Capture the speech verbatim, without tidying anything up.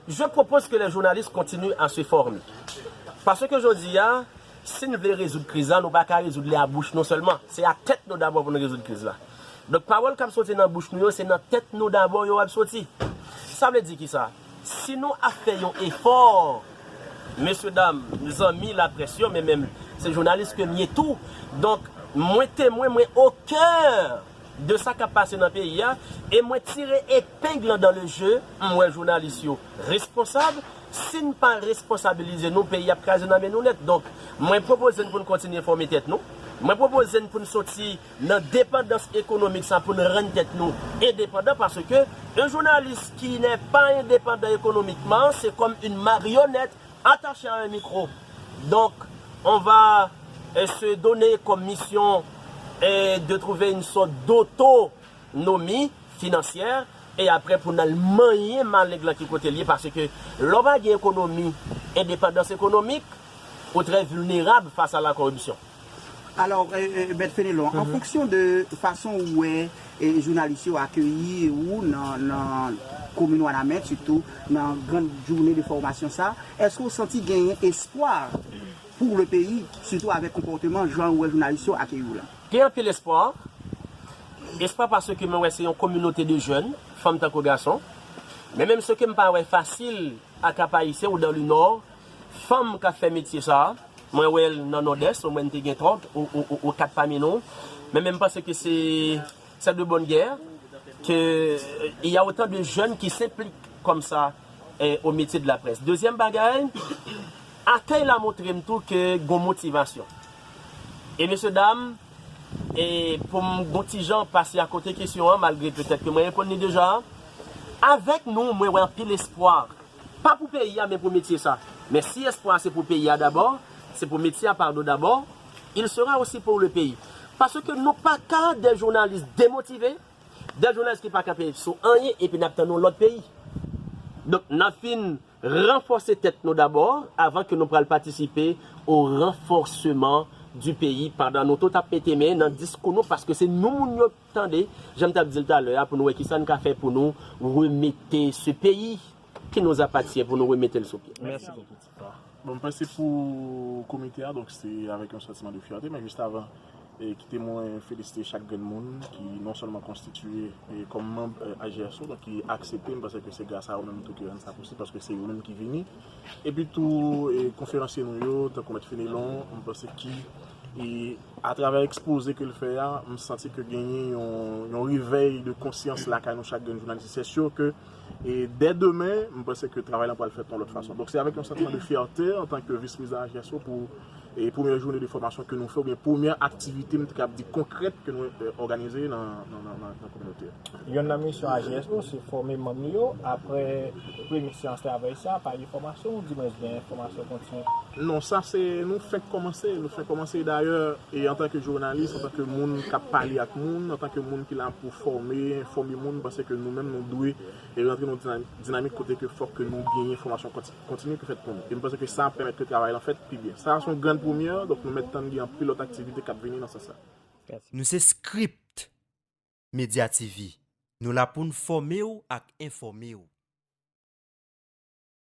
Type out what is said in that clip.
Je propose que les journalistes continuent à se former. Paske jodi a, si n vle rezoud kriz la, nou pa ka rezoud li a bouch nou sèlman. Se a tèt nou dabò pou n rezoud kriz la. Donk, pawòl k ap soti nan bouch nou yo, se nan tèt nou dabò yo ap soti. Sa vle di kisa? Si nou ap fè yon efò, mesye dam, zanmi laprès yo, men menm se jounalis ke m ye tou. Donk, mwen temwen, mwen o kè de sa k ap pase nan peyi a, e mwen tire epeng lan dans le jeu, m wè jounalis yo responsab. Si n pa responsabilize nou, peyi ap kraze nan men nou nèt. Donk, mwen pwopoze n pou n kontinye fòme tèt nou. Mwen pwopoze n pou n soti nan depandans ekonomik sa pou n rann tèt nou endepandan, paske un journaliste qui n'est pas indépendant économiquement, c'est comme une marionnette attachée à un micro. Donc, on va euh, se donner comme mission euh, de trouver une sorte d'autonomie financière, e apre pou n al manyen maleng lan ki kote l ye, paske lè w pa gen ekonomi, endepandans ekonomik, ou trè vilnerab fas a la koripsyon. Alò, Mèt Fenelon, an fonksyon de fason ou wè jounalis yo akeyi ou nan komin Wanament, sitou nan gran jounen de fòmasyon sa, èske ou santi genyen espwa pou le peyi, sitou avèk konpòteman jan ou wè jounalis yo akeyi w la? Gen anpil espwa. Espwa paske mwen wè se yon kominote de jèn, fanm tankou gason. Men menm si ke m pa wè fasil a Kap Ayisyen ou dans le Nord, fanm k ap fè metye sa a, mwen wè l nan Nòdès, omwen n te gen twa ou kat pami nou. Men menm panse ke se c'est de bonne guerre que il y a autant de jeunes qui s'impliquent comme ça eh, au métier de la presse. Dezyèm bagay, akèy la montre m tou ke gon motivasyon. E mesye dam, e pou m gon ti jan pase akote kesyon an, malgre petèt ke mwen reponn li deja, avèk nou, mwen wè anpil espwa. Pa pou peyi a, men pou metye sa. Men si espwa se pou peyi a dabò, se pou metye a, padon, dabò, il sera aussi pour le pays. Paske nou pa ka de jounalis demotive, de jounalis ki pa kanpe sou anyen epi n ap tann yon lòt peyi. Donk, n ap fin ranfòse tèt nou dabò avan ke nou pral patisipe o ranfòseman di peyi pandan nou tout ap mete men nan diskou nou, paske se nou moun yo tande, jan m t ap di l talè a, pou nou wè kisa n ka fè pou nou remete se peyi ki nous appartient pou nou remete l sou pye. Mèsi bokou. Bon, m panse pou komite a, donk se avèk yon santiman de fyète, men jis avan, e, kite mwen felisite chak grenn moun ki non sèlman konstitiye e, kòm manb e, A G S O, donk ki aksepte, m panse ke se gras a yo menm tou ki rann sa posib, paske se yo menm ki vini. Epi tou, e, konferansye nou yo, tankou Mèt Fenelon, m panse ki, e, atravè ekspoze ke l fè a, m santi ke genyen yon, yon revèy de konsyans lakay nou chak grenn jounalis. Se si ke E dè demen, m panse ke travay lan pral fèt yon lòt fason. Donk se avèk yon santiman de fyète antanke vis prezidan A G S O pou e premyè jounen de fòmasyon ke nou fè, oubyen premyè aktivite, m te kab di konkrèt ke nou e, òganize nan, nan, nan, nan, nan kominote a. Yonn nan misyon A G S O se fòme manm li yo, apre premye seyans travay sa, pa gen fòmasyon, oudimwens gen fòmasyon kontinye? Non, sa se, nou fenk kòmanse, nou fenk kòmanse, dayè, e antanke jounalis, antanke moun k ap pale ak moun, antanke moun ki la pou fòme, enfòme moun, m panse ke nou menm nou dwe e rantre nan yon dinamik kote ke fòk ke nou genyen fòmasyon kontinye ki fèt pou nou. E m panse ke sa ap pèmèt ke travay lan fèt pi byen. Sa a se yon grann premyè, donk nou mèt tann gen anpil lòt aktivite k ap vini nan sans sa. Nou se Script Media TV. Nou la pou n fòme w ak enfòme w.